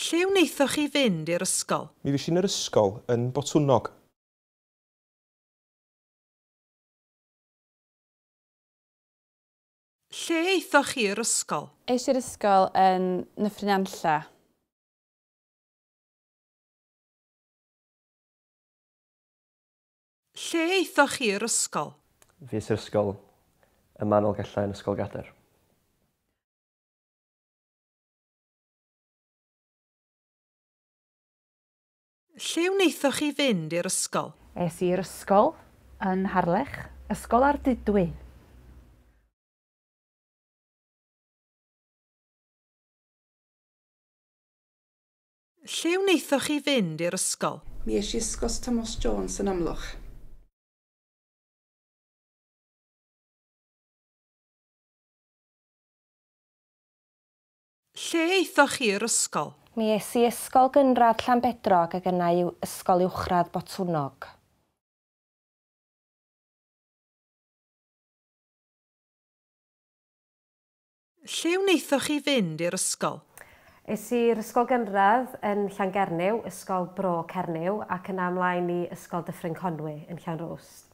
Lle wnaethoch chi fynd i'r ysgol? Mi fues i'n yr ysgol yn Botwnnog. Lle aethoch chi i'r ysgol? Es i'r ysgol yn Nyffryn Nantlle. Lle aethoch chi i'r ysgol? Fues i'r ysgol ym Manolgellau yn Ysgol Gader. Lle wnaethoch chi fynd i'r ysgol? Es i'r ysgol yn Harlech, Ysgol Ardudwy. Lle wnaethoch chi fynd i'r ysgol? Mi es i Ysgol Thomas Jones yn Amlwch. Lle aethoch chi i'r ysgol? Mi es i Ysgol Gynradd Llanbedrog ac yna i Ysgol Uwchradd Botwnnog. Lle wnaethoch chi fynd i'r ysgol? Es i'r ysgol gynradd yn Llangernyw, Ysgol Bro Cernyw, ac yna ymlaen i Ysgol Dyffryn Conwy yn Llanrwst.